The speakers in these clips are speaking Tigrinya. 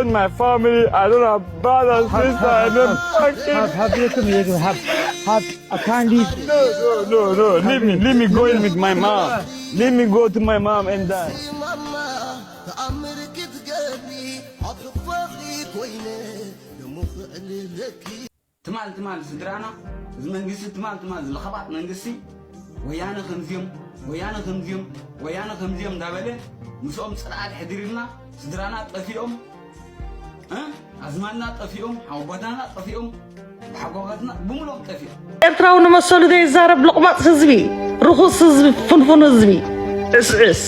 My family, I don't have brother, sister, and then fucking. Have, have, have, have, have, I can't leave. No, no, no, no. Leave me, leave me go in with my mom. Leave me go to my mom and die. ትማል ትማል ስድራና፣ እዚ መንግስቲ ትማል ትማል ዝለኸባጥ መንግስቲ፣ ወያነ ከምዚኦም፣ ወያነ ከምዚኦም፣ ወያነ ከምዚኦም እንዳበለ ምስኦም ጽልኣት ሕዲርልና ስድራና ጠፊኦም፣ እ? ኣዝማድና ጠፊኦም፣ ሓወቦታና ጠፊኦም፣ ብሓጎታትና ብምሎም ጠፊኦም። ኤርትራዊ ንመሰሉ ዘይዛረብ ሎቕማጽ ህዝቢ፣ ርኹስ ህዝቢ፣ ፍንፉን ህዝቢ፣ ዕስዕስ።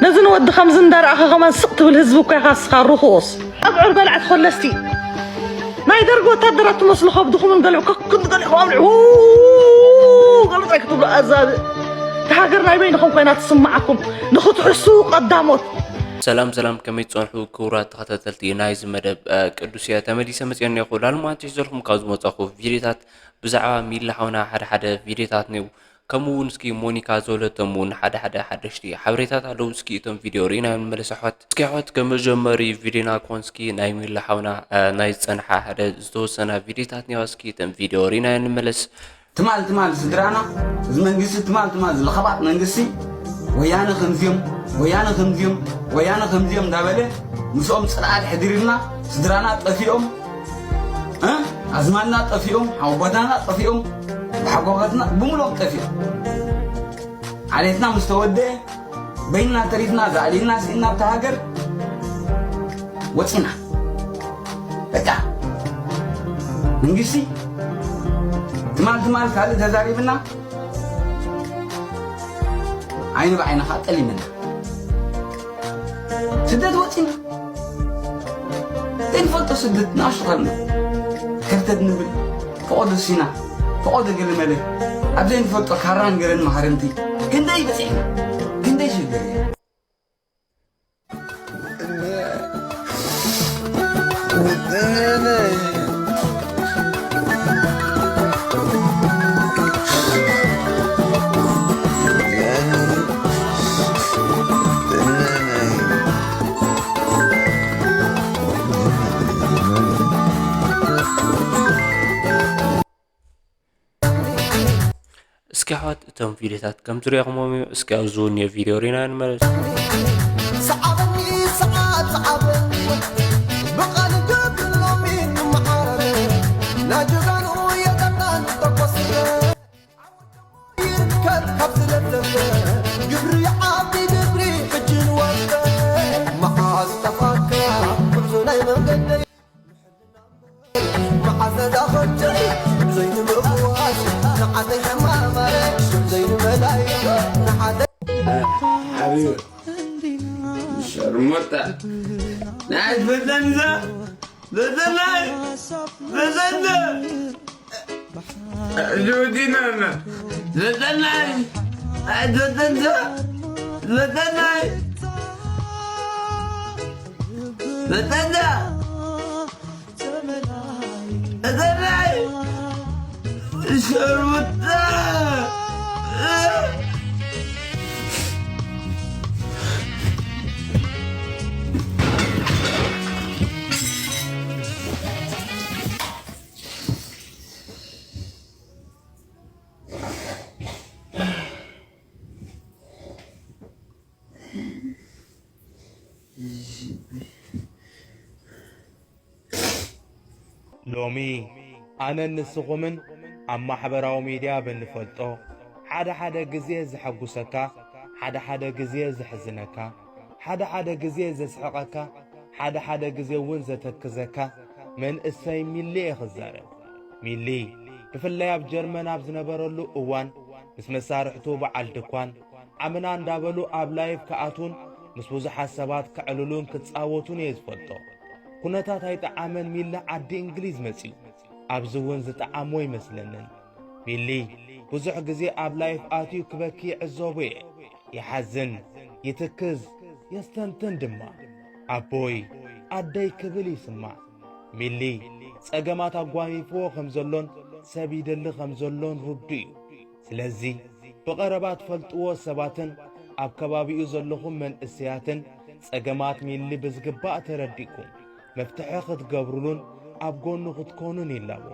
ነዚ ንወዲ ከምዚ እንዳረኣኻ ከማን ስቕ ትብል ህዝቢ እኮ ኢኻ እስኻ ርኹስ። ኣብ ዑር በላዕቲ ኮለስቲ። ናይ ደርጊ ወታደራት ትመስሉ ከብድኹምን ገሊዑ ከክንዲ ገሊዕኹም ኣብልዑ። ገሉ ጥራይ ክትብሉ ኣዛብእ። እታ ሃገር ናይ በይንኹም ኮይና ትስምዓኩም። ንኽትሕሱ ቀዳሞት። ሰላም ሰላም፣ ከመይ ትጸንሑ ክቡራት ተኸታተልቲ ናይዚ መደብ፣ እ፣ ቅዱስ እየ ተመሊሰ መጽኤ እኒአኹ። ላልማንትሽ ዘልኩም ካብ ዝመጻኹ ቪዲዮታት ብዛዕባ ሚላ ሓውና ሓደ ሓደ ቪዲዮታት ነይሩ። ከምኡ እውን እስኪ ሞኒካ ዘውለቶም እውን ሓደ ሓደ ሓደሽቲ ሓበሬታት ኣለዉ። እስኪ እቶም ቪድዮ ርኢና ንመለስ ኣሕዋት። እስኪ ኣሕዋት፣ ከም መጀመሪ ቪድዮና ክኾን እስኪ ናይ ሚላ ሓውና፣ እ፣ ናይ ዝጸንሓ ሓደ ዝተወሰና ቪድዮታት እኒዋ። እስኪ እተን ቪድዮ ርኢና ንመለስ። ትማል ትማል ስድራና፣ እዚ መንግስቲ ትማል ትማል ዝለኸባጥ መንግስቲ፣ ወያነ ከምዚኦም፣ ወያነ ከምዚኦም፣ ወያነ ከምዚኦም እንዳበለ ምስኦም ጽልኣት ሕዲርልና ስድራና ጠፊኦም፣ እ? ኣዝማድና ጠፊኦም፣ ሓወቦታና ጠፊኦም፣ ብሓጎታትና ብምሎም ጠፊኦም። ዓሌትና ምስ ተወደአ፣ በይንና ተሪፍና፣ ዛዕሊልና ስኢና ኣብታ ሃገር ወፂና። በቃ መንግስቲ ትማል ትማል ካልእ ተዛሪብና፣ ዓይኒ ብዓይኒ ከዓ ጠሊምና። ስደት ወፂና። ዘይንፈልጦ ስደት ንኣሽቱ ኸልና ከርተት ንብል፣ ፈቐዶ ሲና፣ ፈቐዶ ገለመለ፣ ኣብ ዘይንፈልጦ ካራን ገለን ማህረምቲ ክንደይ በፂሕና፣ ክንደይ ሽግር። እስኪ ኣሕዋት፣ እቶም ቪድዮታት ከም ዝሪእኹሞም እዮም። እስኪ ኣብዚ ዝውንዮ ቪድዮ ሪና ንመለስ። ሰዓበኒ፣ ሰዓብ፣ ሰዓበኒ፣ ብቓል ገብር ሎሚ ንመዓረኒ፣ ናጅጋኑ የቀናን ተቆስረ። ይርከብ ካብ ዝለፍለፈ፣ ግብሪ ዓቢ ግብሪ ሕጂ ንወፈ። መዓዝ ጠፋካ ጉዕዞ ናይ መንገደይ? መዓዝ ነዛ ኸንጨት ዘይንምእዋስ፣ ንዓተይ ሕማማረ ዘይንመላይ፣ ንዓተይ ሓቢብ ሸርሙጣ ናይ ፈተንዛ ፈተናይ ፈተንዛ ጁዲናና ዘጠናይ፣ ኣይ፣ ዘጠንዛ፣ ዘጠናይ፣ ዘጠንዛ፣ ዘጠናይ፣ ሸርሙጣ። ሎሚ ኣነን ንስኹምን ኣብ ማሕበራዊ ሚድያ ብንፈልጦ፣ ሓደ ሓደ ግዜ ዘሐጉሰካ፣ ሓደ ሓደ ግዜ ዘሕዝነካ፣ ሓደ ሓደ ግዜ ዘስሕቐካ፣ ሓደ ሓደ ግዜ እውን ዘተክዘካ መንእሰይ ሚሊ እየ ክዛረብ። ሚሊ ብፍላይ ኣብ ጀርመን ኣብ ዝነበረሉ እዋን ምስ መሳርሕቱ በዓል ድኳን ዓምና እንዳበሉ ኣብ ላይፍ ክኣትዉን ምስ ብዙሓት ሰባት ከዕልሉን ክጻወቱን እየ ዝፈልጦ። ኩነታት ኣይጠዓመን ሚሊ ዓዲ እንግሊዝ መጺኡ። ኣብዚ እውን ዝጠዓሞ ይመስለንን። ሚሊ ብዙሕ ግዜ ኣብ ላይፍ ኣትዩ ክበኪ ይዕዘቦ እየ። ይሓዝን፣ ይትክዝ፣ የስተንትን ድማ። ኣቦይ፣ ኣደይ ክብል ይስማዕ። ሚሊ ጸገማት ኣጓኒፍዎ ከም ዘሎን ሰብ ይደሊ ከም ዘሎን ርዱእ እዩ። ስለዚ ብቐረባ ትፈልጥዎ ሰባትን ኣብ ከባቢኡ ዘለኹም መንእሰያትን ጸገማት ሚሊ ብዝግባእ ተረዲእኩም መፍትሒ ክትገብሩሉን ኣብ ጎኑ ክትኮኑን ይላቦ።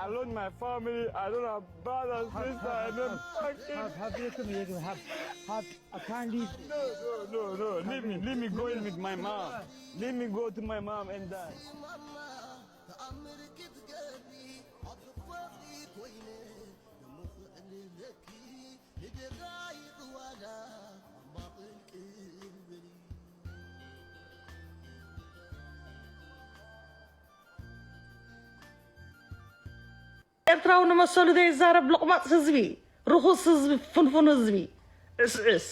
I lost my family. I don't have brother, sister, and then fucking. Have, have you come here to have, have a candy? No, no, no, no. Leave me, leave me go in with my mom. Leave me go to my mom and die. ኤርትራዊ ንመሰሉ ዘይዛረብ ሎቕማፅ ህዝቢ፣ ርኹስ ህዝቢ፣ ፍንፉን ህዝቢ፣ ዕስዕስ።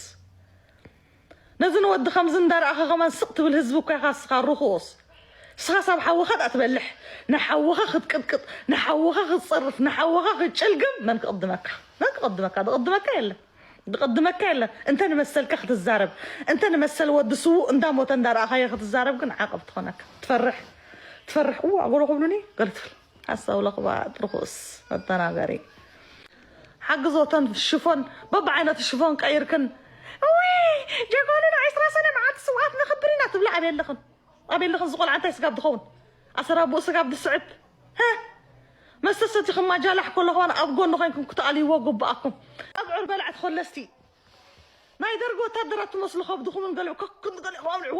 ነዚ ንወዲ ከምዚ እንዳረኣኻ ከማን ስቕ ትብል ህዝቢ እኳ ኢኻ እስኻ ርኹስ። እስኻስ ኣብ ሓውኻ ዳኣ ትበልሕ፣ ንሓውኻ ክትቅጥቅጥ፣ ንሓውኻ ክትጸርፍ፣ ንሓውኻ ክትጭልግም መን ክቕድመካ? መን ክቕድመካ? ዝቕድመካ የለን። ዝቕድመካ የለን። እንተ ንመሰልካ ክትዛረብ፣ እንተ ንመሰል ወዲ ስዉእ እንዳሞተ እንዳረኣኻዮ ክትዛረብ ግን ዓቐብ ትኾነካ። ትፈርሕ ትፈርሕ እዋ ጎሎ ክብሉኒ ገለ ትብል ሓሳብ ለኽባጥ ርኹስ መተናገሪ ሓግዞ ተን ሽፎን በብዓይነቱ ሽፎን ቀይርክን እዊ ጀጋኑና ዕስራ ሰነ መዓልቲ ስውኣት ነኽብር ኢና ትብላ ኣበይ ኣለኽን ኣበይ ኣለኽን ዝቆልዓ እንታይ ስጋብ ዝኸውን ኣሰራብኡ ስጋብ ዝስዕብ ህ መስተ ሰቲኹም ማጃላሕ ከለኹዋን ኣብ ጎኒ ኮይንኩም ክትኣልይዎ ግብኣኩም ኣብ ዕር በላዕቲ ኮለስቲ ናይ ደርጊ ወታደራት ትመስሉ ከብድኹምን ገሊዑ ከክንዲ ገሊዕኹም ኣብልዑ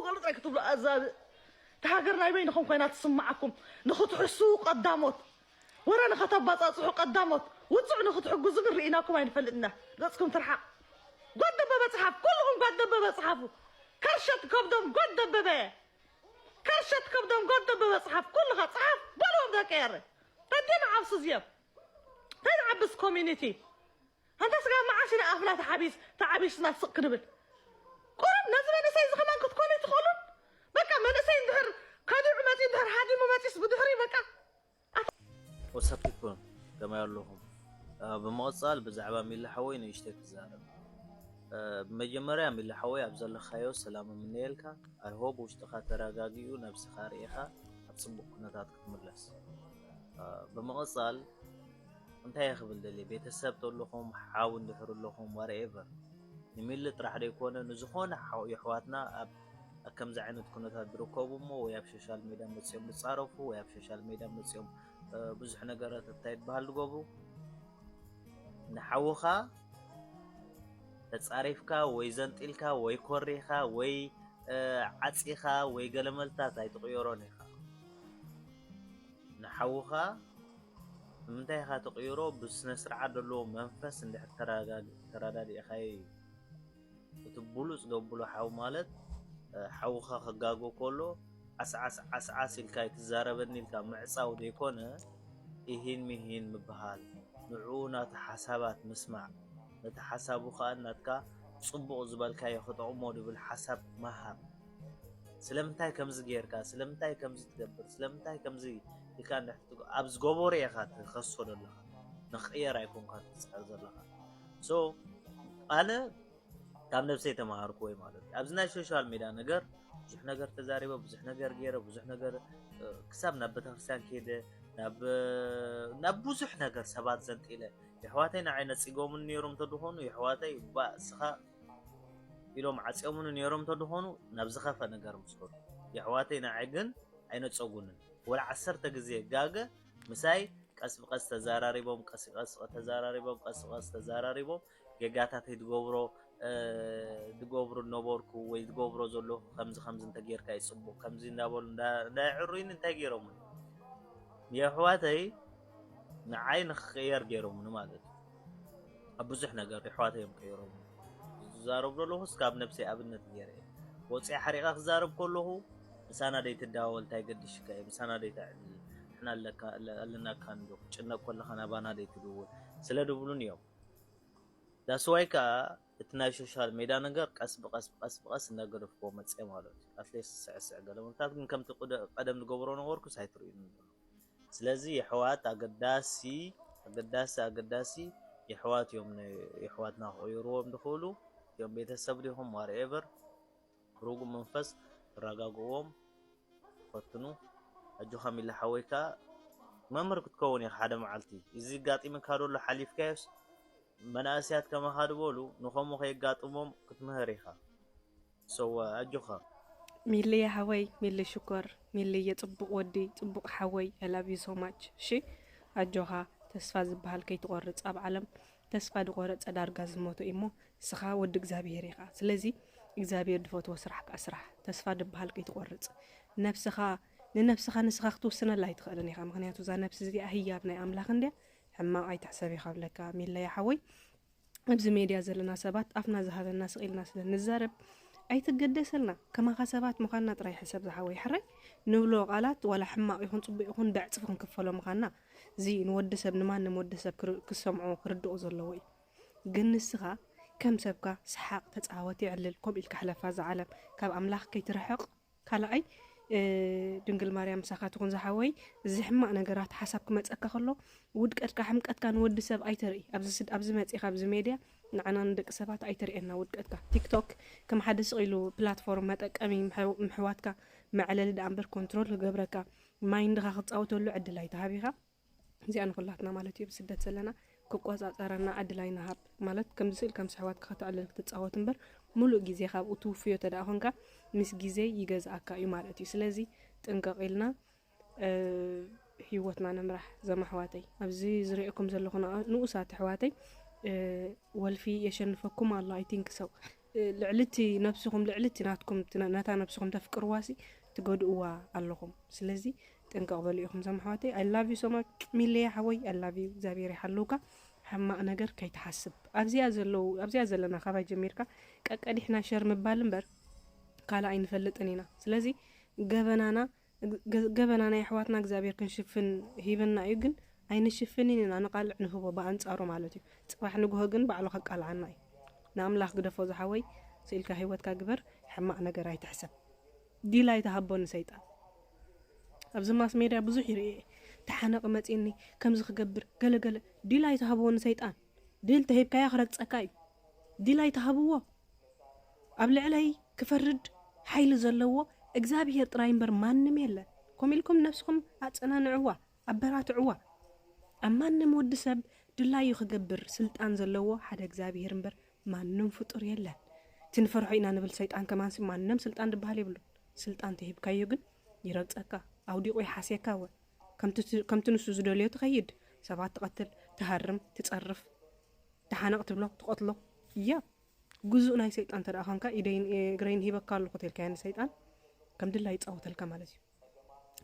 ገሉ ጥራይ ክትብሉ ኣዛብእ እታ ሃገር ናይ በይንኹም ኮይና ትስምዓኩም ንኽትሕሱ ቀዳሞት ወረ ንኸተባጻጽሑ ቀዳሞት ውጹዕ ንኽትሕግዙ ግን ርኢናኩም ኣይንፈልጥና ገጽኩም ትርሓቕ ጓድ ደበበ ጽሓፍ ኩልኹም ጓድ ደበበ ጽሓፉ ከርሸት ከብዶም ጓድ ደበበ ከርሸት ከብዶም ጓድ ደበበ ጽሓፍ ኩልኻ ጽሓፍ በልዎም ደቂ ኤረ ተዴና ዓብሱ እዚኦም እንታይ ዝዓብስ ኮሚኒቲ ኣንታ ስጋ መዓስ ኢና ኣፍና ተሓቢስ ተዓቢስና ስቕ ክንብል ቁሩብ ነዚ መንእሰይ እዚ ከማን ክትኮኑ ትኽእሉን በቃ መንእሰይ እንድሕር ከዲዑ መፂ እንድሕር ሃዲሙ መፂስ ብድሕሪ በቃ ወሰፒኩም ከመይ ኣለኹም ብምቕፃል ብዛዕባ ሚላ ሓወይ ንእሽተይ ክዛረብ ብመጀመርያ ሚላ ሓወይ ኣብ ዘለኻዮ ሰላም እምነየልካ ኣይሆብ ውሽጥኻ ተረጋጊኡ ነብስኻ ርኢኻ ኣብ ፅቡቅ ኩነታት ክትምለስ ብምቕፃል እንታይ ክብል ደልየ ቤተሰብ ተለኹም ሓው እንድሕር ኣለኹም whatever ንሚሊ ጥራሕ ደይኮነ ንዝኾነ የሕዋትና ኣብ ኣብ ከምዚ ዓይነት ኩነታት ዝርከቡ እሞ ወይ ኣብ ሶሻል ሜድያ መፂኦም ዝፃረፉ ወይ ኣብ ሶሻል ሜድያ መፂኦም ብዙሕ ነገራት እንታይ ዝበሃል ዝገብሩ ንሓውኻ ተፃሪፍካ ወይ ዘንጢልካ ወይ ኮሪኻ ወይ ዓፂኻ ወይ ገለመልታት ኣይትቕየሮን ኢኻ ንሓውኻ ንምንታይ ኢኻ ትቕይሮ ብስነ ስርዓት ዘለዎ መንፈስ እንድሕር ተረዳዲእኻዮ እዩ እቲ ብሉፅ ዘብሎ ሓው ማለት ሓውኻ ክጋጎ ከሎ ዓስዓስ ዓስዓስ ኢልካ ኣይትዛረበኒ ኢልካ ምዕፃው ዘይኮነ ኢሂን ሚሂን ምብሃል ንዕኡ ናቱ ሓሳባት ምስማዕ ነቲ ሓሳቡ ከዓ ናትካ ፅቡቕ ዝበልካዮ ክጠቕሞ ዝብል ሓሳብ ምሃብ ስለምንታይ ከምዚ ጌርካ ስለምንታይ ከምዚ ትገብር ስለምንታይ ከምዚ ኢልካ ኣብ ዝገበሮ ኢኻ ትኸሶ ዘለኻ ንክቕየር ኣይኮንካ ትፅዕር ዘለኻ so ኣነ ካብ ነብሰይ ተማሃርኩ ወይ ማለት እዩ ኣብዚ ናይ ሶሻል ሜድያ ነገር ብዙሕ ነገር ተዛሪበ ብዙሕ ነገር ገይረ ብዙሕ ነገር ክሳብ ናብ ቤተክርስትያን ከይደ ናብ ናብ ብዙሕ ነገር ሰባት ዘንጢለ የሕዋተይ ንዓይ ነፂጎምን ነይሮም ተድኾኑ የሕዋተይ እባ እስኻ ኢሎም ዓፅዮምኒ ነይሮም ተድኾኑ ናብ ዝኸፈ ነገር ምስ ከዱ የሕዋተይ ንዓይ ግን ኣይነፀጉንን ወላ ዓሰርተ ግዜ ጋገ ምሳይ ቀስ ብቀስ ተዘራሪቦም ቀስ ቀስ ተዘራሪቦም ቀስ ቀስ ተዘራሪቦም ጌጋታተይ ዝገብሮ ዝገብሩ ነበርኩ ወይ ዝገብሮ ዘለኹ ከምዚ ከምዚ እንተጌርካ ይፅቡቅ ከምዚ እንዳበሉ እንዳየዕሩይኒ እንታይ ገይሮምኒ የሕዋተይ ንዓይ ንክቅየር ገይሮምኒ ማለት እዩ ኣብ ብዙሕ ነገር የሕዋተይ እዮም ቀይሮም ዝዛረብ ዘለኹስ ካብ ነብሰይ ኣብነት ገይረ እየ ወፅየ ሓሪቐ ክዛረብ ከለኹ ምሳና ደይትዳወል እንታይ ገዲሽካ እዩ ምሳና ደይተዕልል ንሕና ኣለናካ እንዶ ክጭነቅ ከለካ ናባና ደይትድውል ስለ ድብሉን እዮም ዳስዋይ ከዓ እቲ ናይ ሶሻል ሜዳ ነገር ቀስ ብቀስ ብቀስ ብቀስ እናገደፍክዎ መፅየ ማለት እዩ ኣትሌስ ስዕስዕ ገለ ምክንያት ግን ከምቲ ቀደም ዝገብሮ ነበርኩስ ኣይትርእዩን ኣለኹ ስለዚ የሕዋት ኣገዳሲ ኣገዳሲ ኣገዳሲ የሕዋት እዮም የሕዋትና ክቅይርዎም ዝኽእሉ እቲኦም ቤተሰብ ዲኹም ዋርኤቨር ብርጉም መንፈስ ተረጋግእዎም ፈትኑ ኣጆኻ ሚላ ሓወይ ከኣ መምህር ክትከውን ኢኻ ሓደ መዓልቲ እዚ ኣጋጢምካ ደሎ ሓሊፍካዮስ መናእሰያት ከማኻ ዝበሉ ንኸምኡ ከየጋጥሞም ክትምህር ኢኻ So, uh, ኣጆኻ። ሚልየ ሓወይ፣ ሚሊ ሽኮር፣ ሚልየ ጽቡቕ ወዲ፣ ጽቡቕ ሓወይ፣ I love you so much። እሺ ኣጆኻ፣ ተስፋ ዝበሃል ከይትቆርጽ ኣብ ዓለም። ተስፋ ድቆረጸ ዳርጋ ዝሞተ እዩ እሞ፣ ንስኻ ወዲ እግዚኣብሄር ኢኻ። ስለዚ እግዚኣብሄር ድፈትዎ ስራሕ ከኣ ስራሕ። ተስፋ ዝበሃል ከይትቆርጽ። ነብስኻ ንነብስኻ ንስኻ ክትውስነላ ኣይትኽእልን ኢኻ። ምኽንያቱ እዛ ነብሲ እዚኣ ህያብ ናይ ኣምላኽ እንድያ። ሕማቕ ኣይትሕሰብ ኢኻ ብለካ ሚለያ ሓወይ። ኣብዚ ሜድያ ዘለና ሰባት ኣፍና ዝሃበና ስቕ ኢልና ስለ ንዛረብ ኣይትገደሰልና። ከማኻ ሰባት ምዃንና ጥራይ ሕሰብ ዝሓወይ። ሕራይ ንብሎ ቃላት ዋላ ሕማቕ ይኹን ጽቡቕ ይኹን ብዕጽፊ ክንክፈሎ ምዃንና እዚ ንወዲ ሰብ ንማንም ወዲ ሰብ ክር- ክሰምዖ ክርድኦ ዘለዎ እዩ። ግን ንስኻ ከም ሰብካ ሰሓቕ ተጻወት የዕልል ከምኡ ኢልካ ሕለፋ እዛ ዓለም ካብ ኣምላኽ ከይትርሕቕ። ካልኣይ ድንግል ማርያም ምሳኻ ትኹን ዝሓወይ። እዚ ሕማቕ ነገራት ሓሳብ ክመፀካ ከሎ ውድቀትካ ሕምቀትካ ንወዲ ሰብ ኣይተርኢ። ኣብዚ መፂኻ ኣብዚ ሜድያ ንዓና ንደቂ ሰባት ኣይተርእየና ውድቀትካ። ቲክቶክ ከም ሓደ ስቕ ኢሉ ፕላትፎርም መጠቀሚ ምሕዋትካ መዕለሊ ደኣ እምበር ኮንትሮል ክገብረካ ማይንድኻ ክትፃወተሉ ዕድል ኣይተሃቢኻ። እዚኣ ንኩላትና ማለት እዩ ብስደት ዘለና ክቆፃፀረና ዕድል ኣይንሃብ። ማለት ከምዚ ስእል ከም ስሕዋት ከተዕልል ክትፃወት እምበር ሙሉእ ግዜ ካብኡ ትውፍዮ ተደኣ ኮንካ ምስ ግዜ ይገዝኣካ እዩ ማለት እዩ። ስለዚ ጥንቀቕ ኢልና ህይወትና ንምራሕ ዘማሕዋተይ። ኣብዚ ዝሪኦኩም ዘለኹ ንኡሳት ኣሕዋተይ ወልፊ የሸንፈኩም ኣሎ። I think so። ልዕልቲ ነብስኹም ልዕልቲ ናትኩም ነታ ነብስኹም ተፍቅርዋሲ ትገድእዋ ኣለኹም። ስለዚ ጥንቀቕ በሉ ኢኹም ዘማሕዋተይ። I love you so much ሚለያ ሓወይ። I love you። እግዚኣብሔር ይሓልውካ። ሕማቕ ነገር ከይትሓስብ። ኣብዚኣ ዘለዉ ኣብዚኣ ዘለና ካባይ ጀሚርካ ቀቀዲሕና ሸር ምባል እምበር ካልእ ኣይንፈልጥን ኢና። ስለዚ ገበናና ገበና ናይ ኣሕዋትና እግዚኣብሔር ክንሽፍን ሂበና እዩ። ግን ኣይንሽፍንን ኢና ንቃልዕ ንህቦ ብኣንጻሩ ማለት እዩ። ጽባሕ ንግሆ ግን ባዕሉ ከቃልዓና እዩ። ንኣምላኽ ግደፎ ዝሓወይ። ስኢልካ ህይወትካ ግበር። ሕማቕ ነገር ኣይትሕሰብ። ዲል ኣይትሃቦ ንሰይጣን። ኣብዚ ማስ ሜድያ ብዙሕ ይርኢ። ተሓነቂ መጺኒ ከምዚ ክገብር ገለገለ። ዲል ኣይትሃብዎ ንሰይጣን። ዲል ተሂብካያ ክረግጸካ እዩ። ዲል ኣይትሃብዎ። ኣብ ልዕለይ ክፈርድ ሓይሊ ዘለዎ እግዚኣብሄር ጥራይ እምበር ማንም የለን። ከምኡ ኢልኩም ነብስኹም ኣጸናንዕዋ፣ ኣበራትዕዋ። ኣብ ማንም ወዲ ሰብ ድላዩ ክገብር ስልጣን ዘለዎ ሓደ እግዚኣብሄር እምበር ማንም ፍጡር የለን። እቲ ንፈርሖ ኢና ንብል ሰይጣን ከማንሲ ማንም ስልጣን ዝበሃል የብሉን። ስልጣን ተሂብካዮ ግን ይረግጸካ፣ ኣውዲቑ ይሓስየካ። እወ ከምቲ ንሱ ዝደልዮ ትኸይድ፣ ሰባት ትቐትል፣ ትሃርም፣ ትጸርፍ፣ ተሓነቕ ትብሎ፣ ትቐትሎ። እያ ግዙእ ናይ ሰይጣን እንተ ደኣ ኾንካ ኢደይን እግረይን ሂበካ ኣለኹ ተልካዮ ንሰይጣን ከም ድላ ይጻወተልካ ማለት እዩ።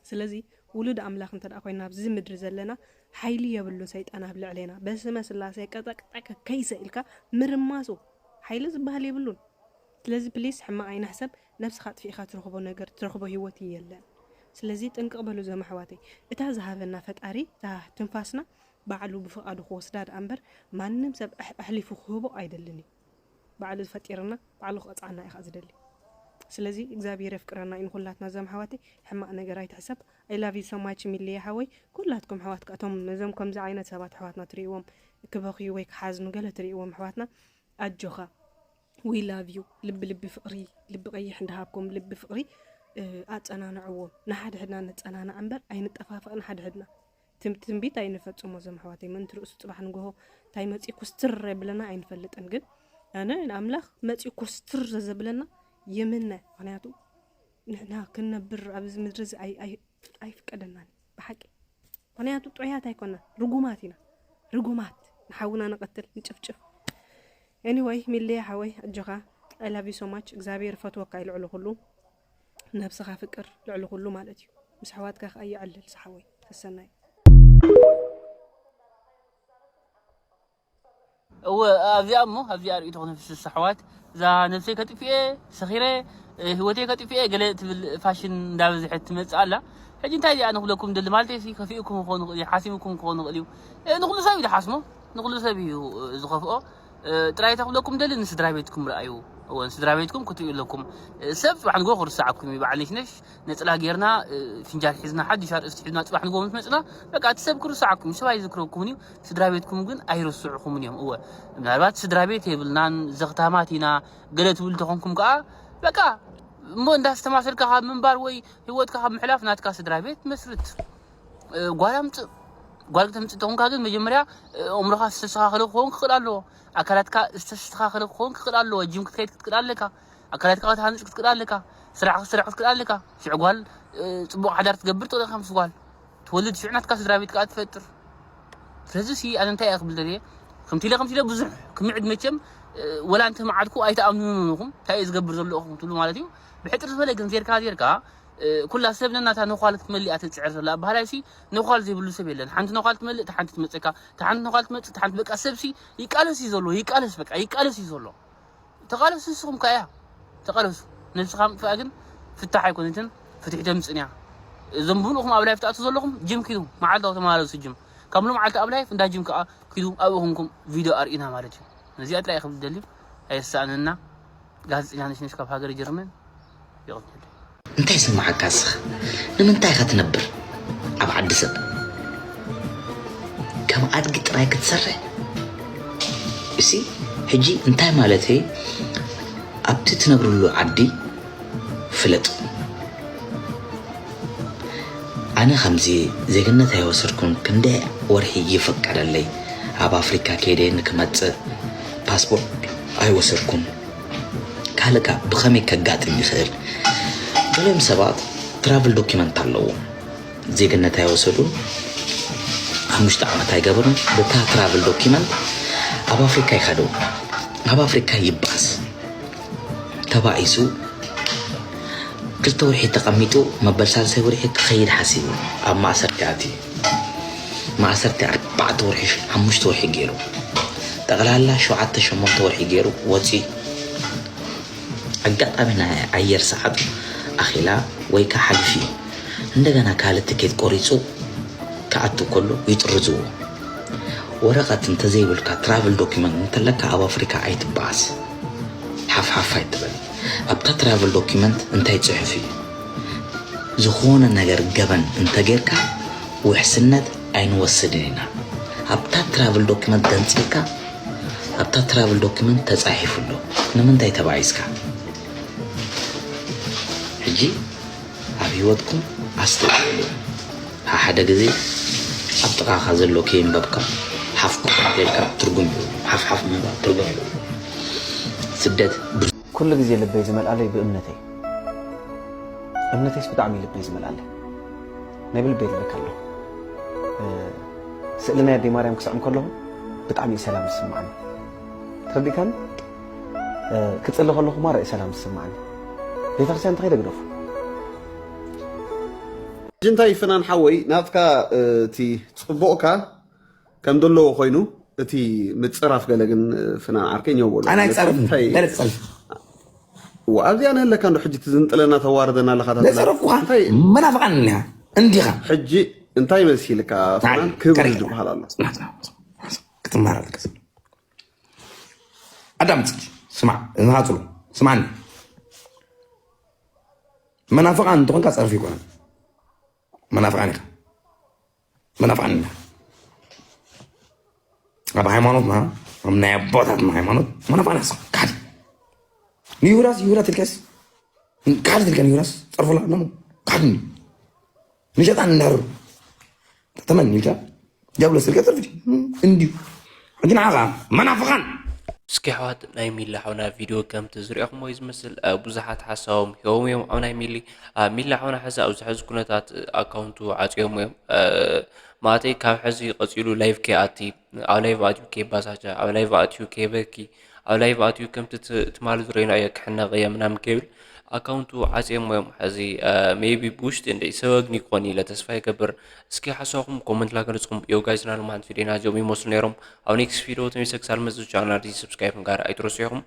ስለዚ ውሉድ ኣምላኽ እንተ ደኣ ኮይና ኣብዚ ምድሪ ዘለና ሓይሊ የብሉን ሰይጣን ኣብ ልዕሌና። በስመ ስላሴ ቀጠቅጠከ ከይሰ ኢልካ ምርማሱ ሓይሊ ዝበሃል የብሉን። ስለዚ ፕሊስ ሕማቕ ኣይንሕሰብ። ነብስኻ ኣጥፊእኻ ትረኽቦ ነገር ትረኽቦ ህይወት የለን። ስለዚ ጥንቅቕ በሉ ዘመሕዋተይ። እታ ዝሃበና ፈጣሪ እታ ትንፋስና ባዕሉ ብፍቓዱ ክወስዳ ደኣ እምበር ማንም ሰብ ኣሕ- ኣሕሊፉ ክህቦ ኣይደልን እዩ። ባዕሉ ዝፈጢርና ባዕሉ ክቐፅዓና እዩ ከዓ ዝደሊ። ስለዚ እግዚኣብሔር የፍቅረና እዩ ንኩላትና ዘመሕዋተይ። ሕማቕ ነገር ኣይትሕሰብ። I love you so much ሚሊ ሓወይ። ኩላትኩም ኣሕዋት ከኣቶም ነዞም ከምዚ ዓይነት ሰባት ኣሕዋትና ትርእይዎም ክበኽዩ ወይ ክሓዝኑ ገለ ትርእይዎም ኣሕዋትና ኣጆኻ we love you ልቢ ልቢ ፍቕሪ ልቢ ቀይሕ እንዳሃብኩም ልቢ ፍቕሪ ኣጸናንዕዎም። ንሓድሕድና ነጸናንዕ እምበር ኣይንጠፋፈቕ ንሓድሕድና። ትም- ትንቢት ኣይንፈጽሞ እዞም ኣሕዋተይ ምእንቲ ርእሱ ጽባሕ ንግሆ እንታይ መጺኡ ኩስትር የብለና ኣይንፈልጥን። ግን ኣነ ንኣምላኽ መጺኡ ኩስትር ዘዘብለና ይምነ። ምክንያቱ ንሕና ክንነብር ኣብዚ ምድሪ እዚ ኣይ- ኣይ- ኣይፍቀደናን ብሓቂ። ምክንያቱ ጥዑያት ኣይኮና ርጉማት ኢና። ርጉማት ንሓውና ንቐትል ንጭፍጭፍ። Anyway ሚሊ ሓወይ ኣጆኻ። I love you so much። እግዚኣብሔር ፈትወካ እዩ ልዕሊ ኩሉ። ነብስኻ ፍቅር ልዕሊ ኩሉ ማለት እዩ። ምስ ኣሕዋትካ ከዓ ይዕልል ዝሓወይ። ሰሰናዩ። እወ ኣብዚኣ እሞ ኣብዚኣ ርእይቶ ክነፍስስ ኣሕዋት። እዛ ነብሰይ ከጥፍኤ ሰኺረ፣ ህይወተይ ከጥፍኤ ገለ ትብል ፋሽን እንዳበዝሐት ትመጽእ ኣላ። ሕጂ እንታይ እዚኣ ንኽብለኩም ደሊ ማለተይ ሲ ከፊእኩም ክኾን ይኽእል እዩ፣ ሓሲምኩም ክኾን ይኽእል እዩ። ንኹሉ ሰብ እዩ ዝሓስሞ፣ ንኹሉ ሰብ እዩ ዝኸፍኦ። ጥራይ እታ ክብለኩም ደሊ ንስድራ ቤትኩም ረኣዩ። እወ ንስድራ ቤትኩም ክትርእዩ ኣለኩም። ሰብ ጽባሕ ንግሆ ክርሳዓኩም እዩ። በዓል ነሽነሽ ነጽላ ጌርና ፍንጃል ሒዝና ሓድሽ ኣርእስቲ ሒዝና ጽባሕ ንግሆ ምስ መጽና በቃ እቲ ሰብ ክርሳዓኩም እዩ። ሰብ ኣይዝክረኩምን እዩ። ስድራ ቤትኩም ግን ኣይርስዕኹምን እዮም። እወ ምናልባት ስድራ ቤት የብልናን ዘኽታማት ኢና ገለ ትብል ተኾንኩም ከዓ በቃ እሞ እንዳስተማሰልካ ካብ ምንባር ወይ ህይወትካ ካብ ምሕላፍ ናትካ ስድራ ቤት መስርት። ጓል ኣምፅእ። ጓል ክተምፅእ ተኾንካ ግን መጀመርያ ኣእምሮኻ ዝተስተኻኸለ ክኸውን ክኽእል ኣለዎ። ኣካላትካ ዝተስተኻኸለ ክኸውን ክኽእል ኣለዎ። ጅም ክትከይድ ክትክእል ኣለካ። ኣካላትካ ክትሃንጽ ክትክእል ኣለካ። ስራሕ ክትሰርሕ ክትክእል ኣለካ። ሽዑ ጓል፣ እ፣ ጽቡቕ ሓዳር ትገብር ትኽእል ኢኻ ምስ ጓል። ትወልድ ሽዑ ናትካ ስድራ ቤት ከኣ ትፈጥር። ስለዚ ሲ ኣነ እንታይ እየ ክብል ደልየ? ከምቲ ኢለ፣ ከምቲ ኢለ ብዙሕ ክምዕድ መቸም፣ እ፣ ወላ እንተ መዓድኩ ኣይትኣምኑን ኢኹም። እንታይ እየ ዝገብር ዘለኹ ክትብሉ ማለት እዩ። ብሕጽር ዝበለ ግን ዜርካ ዜርካ፣ እ፣ ኩላ ሰብ ነናታ ነዃል ክትመልእ እያ ትጽዕር ዘላ። ኣበሃላይ ሲ ነዃል ዘይብሉ ሰብ የለን። ሓንቲ ነዃል ትመልእ፣ እታ ሓንቲ ትመጸካ፣ እታ ሓንቲ ነዃል ትመጽእ፣ እታ ሓንቲ በቃ ሰብ ሲ ይቃለስ እዩ ዘሎ፣ ይቃለስ በቃ፣ ይቃለስ እዩ ዘሎ። ተቓለሱ ንስኹም ከኣ እያ። ተቓለሱ። ነብስኻ ምጥፋእ ግን ፍታሕ ኣይኮነትን፣ ፍትሒ ተምጽእን እያ። እዞም ብምልእኹም ኣብ ላይፍ ትኣትዉ ዘለኹም ጅም ኪዱ፣ መዓልታዊ ተመላለሱ ጅም። ካብ ሎመዓልቲ ኣብ ላይፍ እንዳ ጅም ከኣ ኪዱ፣ ኣብኡ ኹንኩም ቪድዮ ኣርእዩና ማለት እዩ። ነዚኣ ጥራይ ክብል ደልዩ፣ ኣየሳእነና። ጋዜጠኛ ነሽነሽ ካብ ሃገረ ጀርመን። የቐንየለይ። እንታይ ይስምዓካ እስኻ? ንምንታይ ኢኻ ትነብር ኣብ ዓዲ ሰብ? ከም ኣድጊ ጥራይ ክትሰርሕ? እሲ ሕጂ እንታይ ማለት እዩ? ኣብቲ ትነብርሉ ዓዲ ፍለጥ። ኣነ ከምዚ ዜግነት ኣይወሰድኩን፣ ክንደይ ወርሒ ይፍቀደለይ ኣብ ኣፍሪካ ከይደ ንክመፅእ ፓስፖርት ኣይወሰድኩን። ካልእ ከ ብኸመይ ከጋጥም ይኽእል? ገሊኦም ሰባት ትራቭል ዶኪመንት ኣለዎም። ዜግነት ኣይወሰዱን፣ ሓሙሽተ ዓመት ኣይገበሩን። በታ ትራቭል ዶኪመንት ኣብ ኣፍሪካ ይኸዱ። ኣብ ኣፍሪካ ይባኣስ ተባኢሱ ክልተ ወርሒ ተቐሚጡ መበል ሳልሳይ ወርሒ ክኸይድ ሓሲቡ ኣብ ማእሰርቲ ኣትዩ። ማእሰርቲ ኣርባዕተ ወርሒ ሓሙሽተ ወርሒ ገይሩ ጠቕላላ ሸውዓተ ሸሞንተ ወርሒ ገይሩ ወፂኡ። ኣጋጣሚ ናይ ኣየር ሰዓቱ ኣኺላ ወይ ከዓ ሓሊፉ እዩ። እንደገና ካልእ ትኬት ቆሪፁ ክኣቱ ከሎ ይጥርዝዎ። ወረቐት እንተዘይብልካ ትራቭል ዶኪመንት እንተለካ ኣብ ኣፍሪካ ኣይትበኣስ። ሓፍሓፍ ኣይትበል። ኣብታ ትራቭል ዶኪመንት እንታይ ፅሑፍ እዩ? ዝኾነ ነገር ገበን እንተጌርካ ውሕስነት ኣይንወስድን ኢና። ኣብታ ትራቭል ዶኪመንት ገንፂልካ ኣብታ ትራቭል ዶኪመንት ተፃሒፉ ኣሎ። ንምንታይ ተባኢስካ? ሕጂ ኣብ ህይወትኩም ኣስተውዕሉ። ሓሓደ ግዜ ኣብ ጥቓኻ ዘሎ ከየንበብካ ሓፍ ኩፍ እንተልካ ትርጉም የብሉን። ሓፍሓፍ ምንባብ ትርጉም የብሉን። ስደት ብዙ ኩሉ ግዜ ልበይ ዝመልኣለይ ብእምነተይ። እምነተይስ ብጣዕሚ እዩ ልበይ ዝመልኣለይ። ናይ ብልበይ ይብለካ ኣለኹ። እ፣ ስእሊ ናይ ኣደይ ማርያም ክስዕም ከለኹ ብጣዕሚ እዩ ሰላም ዝስምዓኒ። ተረዲእካኒ? እ፣ ክጽሊ ከለኹ ማራ እዩ ሰላም ዝስምዓኒ። ቤተክርስትያን እንተኸይደ ግደፉ። ሕጂ እንታይ ፍናን ሓወይ ናትካ፣ እ፣ እቲ ጽቡቕካ ከም ዘለዎ ኮይኑ እቲ ምጽራፍ ገለ ግን ፍናን ዓርከይ ኘው በሎ ኣነ ኣይጸርፍን እንታይ ገለ ትጸርፍ ዋ ኣብዚኣ ነህለካ እንዶ ሕጂ ትዝንጥለና ተዋርደና ኣለኻ ታትና ዘጸረፍኩኻ እንታይ መናፍቓን እኒኻ እንዲኻ ሕጂ እንታይ መሲልካ ፍናን ክብሪ ዝበሃል ኣሎ ክትማር ኣለካ ኣዳምፅ ስማዕ ንሃፅሉ ስማዕኒ መናፍቓን እንተኾንካ ጸርፊ ይኮነ መናፍቓን ኢኻ መናፍቓን ኢና ኣብ ሃይማኖትና ኣብ ናይ ኣቦታትና ሃይማኖት መናፍቓን ኢኻ ካዲ ንይሁዳስ ይሁዳ ትልከስ ካዲ ትልከ ንይሁዳስ ጸርፎላ ኣለሙ ካዲ ንሸጣን እንዳሩ ተመን ኢልካ ዲያብሎስ ትልከ ጸርፊ እንዲዩ ሕጂ ንዓኻ መናፍቓን እስኪ ኣሕዋት ናይ ሚሊ ሓውና ቪድዮ ከምቲ ዝሪእኹሞ እዩ ዝመስል ብዙሓት ሓሳቦም ሂቦም እዮም ኣብ ናይ ሚሊ ሚሊ ሓውና ሕዚ ኣብዚ ሕዚ ኩነታት ኣካውንቱ ዓፅዮም እዮም ማለተይ ካብ ሕዚ ቀፂሉ ላይቭ ከይኣቲ ኣብ ላይቭ ኣትዩ ከይባሳቻ ኣብ ላይቭ ኣትዩ ከይበኪ ኣብ ላይቭ ኣትዩ ከምቲ ትማሊ ዝረይናዮ ክሕነቕ እየ ምናምን ከይብል ኣካውንቱ ዓፅዮም እዮም ሕዚ ሜይቢ ብውሽጢ እንድዒ ሰበግኒ ክኾን ኢለ ተስፋ ይገብር እስኪ ሓሳብኩም ኮመንት ላገለፅኩም ዮ ጋይስ ናሎማንት ቪድዮና እዚኦም ይመስሉ ነይሮም ኣብ ኔክስት ቪድዮ ተመልሰ ክሳብ መፅእ ቻናል እዚ ሰብስክራይብ ምግባር ኣይትረስዑ ኢኹም